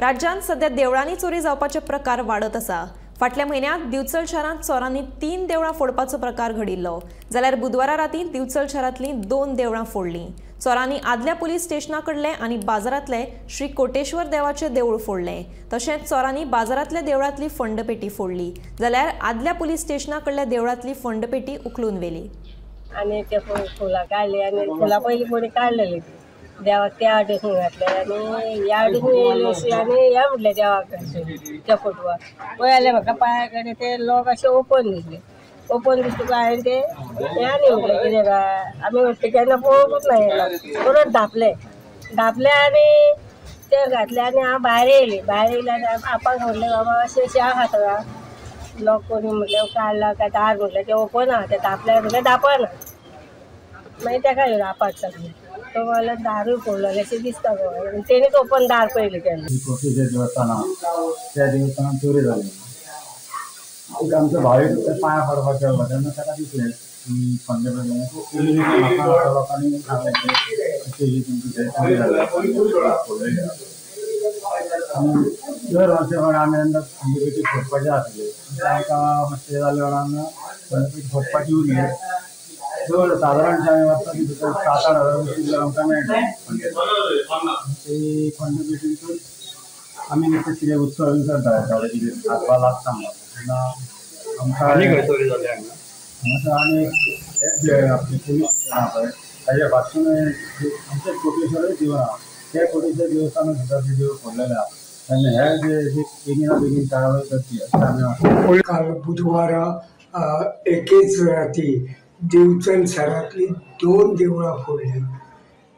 राज्यांत सध्या देवळांनी चोरी जावपाचे प्रकार वाडत आसा. फाटल्या म्हयन्यांत दिवचल शारांत चोरांनी 3 देवळां फोडपाचो प्रकार घडिल्लो, जाल्यार बुधवारा राती दिवचल शारांतलीं 2 देवळां फोडलीं. चोरांनी आदल्या पुलीस स्टेशना कडले आनी बाजारांतले श्री कोटेश्वर देवाचे देवूळ फोडलें. तशेंच चोरांनी बाजारांतल्या देवळांतली फंडपेटी फोडली, जाल्यार आदल्या पुलीस स्टेशना कडल्या देवळांतली फंडपेटी उखलून व्हेली. आनी ते फुलां काडली आनी फुलां पयलीं कोणी काडलेली देवाक त्या वाटेसून घातले आनी ह्या वाटेसून येयले अशी आनी हे म्हटलें देवाक त्या फोटवाक पळय जाल्यार म्हाका पांया कडेन ते लोक अशे ओपन दिसले. ओपन दिसले तुका हांवें ते हें आनी म्हटलें कितें काय आमी म्हटलें केन्ना पळोवंकूच ना हे लोक. परत धांपले धांपले आनी ते घातले आनी हांव भायर येयली. भायर येयले आनी आपाक म्हटलें बाबा अशें अशें आहा थंय लोक कोणी म्हटलें काडला काय दार म्हटलें तें ओपन आहा तें धांपल्यार म्हटलें धांपना. मागीर तेका येयलो आपाक सांगलें तो म्हणल्यार दारूय फोडलेलें अशें दिसता गो तेणीच ओपन दार पयलें केन्ना. कोटेश्वर देवस्थान आहा त्या देवस्थानात चोरी जाली. एक आमचो भावीक पांयां पडपाक गेल्लो तेन्ना ताका दिसलें की फंडे म्हाका लोकांनी सांगलें की तुमची चोरी जाली फोडलेली. आनी दर वर्सा प्रमाणे आमी तेन्ना खंडपेटी फोडपाचें आसलें तांकां मातशें जालें वेळान खंडपेटी फोडपाची उरली. जवळ सादारणशें आमी वता ती भितर 7-8 हजार रुपया आमकां मेळटा. ते खंडपेटींतून आमी नुस्तें कितें उत्सव बी करता थोडे कितें हातभार लागता आमकां तेन्ना आमकां हांगासर आनी एक आपलें पुलीस स्टेशन आहा पळय ताज्या फाटसून आमचें कोटेश्वरूय देवूळ आहा. त्या कोटेश्वर देवस्थानात सुद्दां ते देवूळ फोडलेलें आहा. तेन्ना हे जे बेगीना बेगीन कारवाय करची अशें आमी मागतात. काल बुधवारा एकेच राती दिवचल शारांतली 2 देवळां फोडली.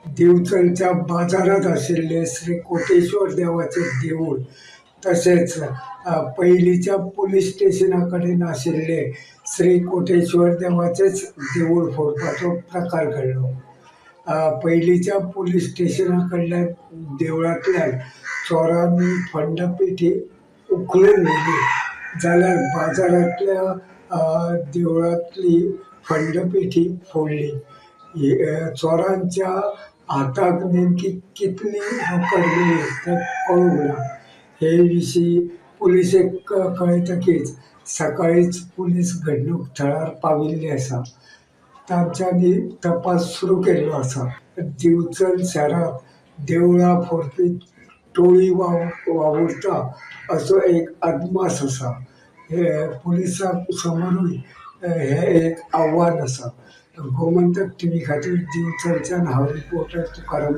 दिवचलच्या बाजारांत आशिल्ले श्री कोटेश्वर देवाचें देवूळ तशेंच पयलींच्या पुलीस स्टेशना कडेन आशिल्ले श्री कोटेश्वर देवाचेंच देवूळ फोडपाचो प्रकार घडलो. पयलींच्या पुलीस स्टेशना कडल्या देवळांतल्यान चोरांनी फंडपेटी उखलून व्हेली, जाल्यार बाजारांतल्या देवळांतली फंडपेटी फोडली. चोरांच्या हाताक नेमकी कितली रोकड मेळ्ळी तें कळूंक ना. हे विशीं पुलिसेक कळटकीच सकाळींच पुलीस घडणूक थळार पाविल्ले आसा. तांच्यांनी तपास सुरू केल्लो आसा. दिवचल शारांत देवळां फोडपी टोळी वावुरता असो एक अदमास आसा. हे पुलिसां समोरूय हे एक आव्हान आसा. गोमंतक टीव्ही खातीर दिवचलच्यान हांव रिपोर्टर तुकाराम.